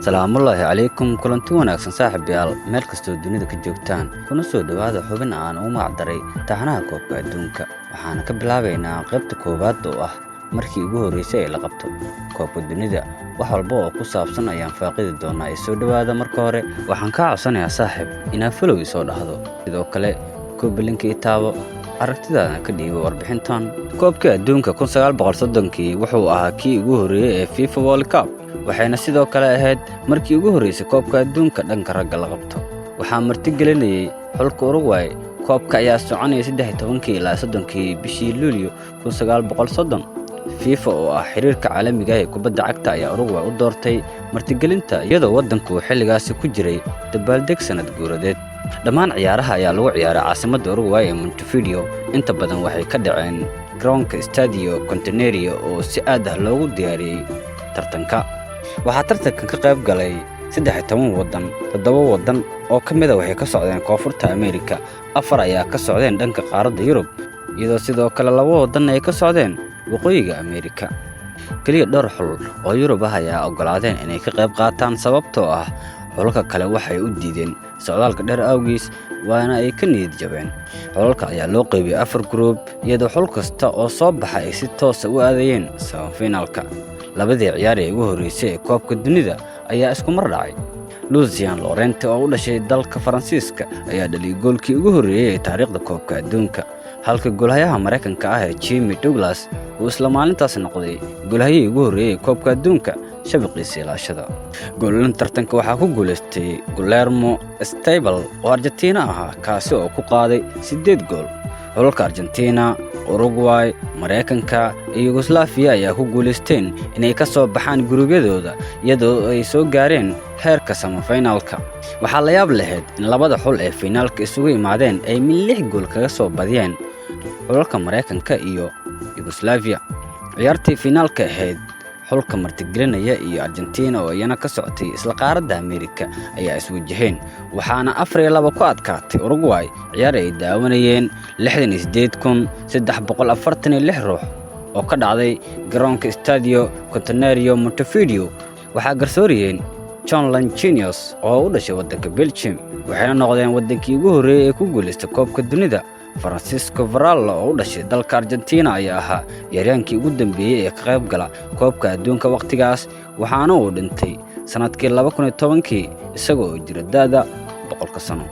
Salaamullaahi calaykum, kulanti wanaagsan saaxiibayaal, meel kastoo dunida ka joogtaan, kuna soo dhowaada xubin aan ugu magacdaray taxanaha koobka adduunka. Waxaana ka bilaabaynaa qaybta koowaad oo ah markii ugu horreysay ee la qabto koobka dunida. Wax walba oo ku saabsan ayaan faaqidi doonaa ee soo dhowaada. Marka hore waxaan kaa codsanayaa, saaxiib, inaad follow isoo dhahdo, sidoo kale copy link-a i taabo, aragtidaadana ka dhiibo warbixintan. Koobkii adduunka 1930kii wuxuu ahaa kii ugu horreeyey ee FIFA World Cup, waxayna sidoo kale ahayd markii ugu horreysay koobka adduunka dhanka ragga la qabto. Waxaa martigelinayay xulka Uruguay. Koobka ayaa soconayay 13kii ilaa 30kii bishii Luulyo 1930. FIFA oo ah xiriirka caalamiga ah ee kubadda cagta ayaa Uruguay u doortay martigelinta, iyadoo waddanku uu xilligaasi ku jiray dabaaldeg sanad guuradeed. Dhammaan ciyaaraha ayaa lagu ciyaaray caasimadda Uruguay ee Montevideo. Inta badan waxay ka dhaceen garoonka Estadio Centenario oo si aad ah loogu diyaariyey tartanka. Waxaa tartankan ka qayb galay 13 waddan. Toddoba waddan oo ka mida waxay ka socdeen Koonfurta Ameerika, afar ayaa ka socdeen dhanka qaaradda Yurub, iyadoo sidoo kale laba waddan ay ka socdeen Waqooyiga Ameerika. Keliya dhowr xul oo Yurub ah ayaa oggolaadeen inay ka qayb qaataan, sababtoo ah xulalka kale waxay u diideen socdaalka dheer awgiis, waana ay ka niyad jabeen. Xulalka ayaa loo qaybiyey afar group, iyadoo xul kasta oo soo baxa ay si toosa u aadayeen semifinalka. Labadii ciyaar ee ugu horreysay ee koobka dunida ayaa isku mar dhacay. Lucien Laurent oo u dhashay dalka Faransiiska ayaa dhaliyay goolkii ugu horreeyey ee taariikhda koobka adduunka, halka goolhayaha Maraykanka ah ee Jimmy Douglas uu isla maalintaas noqday goolhayihii ugu horreeyey ee koobka adduunka shabaqiisa ilaashada. Goolalin tartanka waxaa ku guulaystay Guillermo Stabile oo Argentina ahaa, kaasi oo ku qaaday siddeed gool. Xulalka Argentina, Uruguay, Maraykanka iyo Yugoslaafiya ayaa ku guulaysteen inay ka soo baxaan guruubyadooda, iyadoo ay soo gaareen heerka semifinalka. Waxaa la yaab lahayd in labada xul ee fiinaalka isugu yimaadeen ay min lix gool kaga soo badiyeen xulalka Maraykanka iyo Yugoslaafiya. Ciyaartii fiinaalka ahayd, xulka martigelinaya iyo Argentina oo iyana ka socotay isla qaaradda Ameerika ayaa iswajaheen, waxaana 4-2 ku adkaatay Uruguay, ciyaar ay daawanayeen 68,346 ruux oo ka dhacday garoonka Estadio Centenario Montevideo. Waxaa garsooriyeen John Langenus oo u dhashay waddanka Belgium, waxayna noqdeen waddankii ugu horreeyey ee ku guulaysta koobka dunida. Francisco Varela oo u dhashay dalka Argentina ayaa ahaa ciyaaryaankii ugu dambeeyey ee ka qayb gala koobka adduunka wakhtigaas, waxaana uu dhintay sannadkii 2010kii isagoo oo jira da'da 100-ka sano.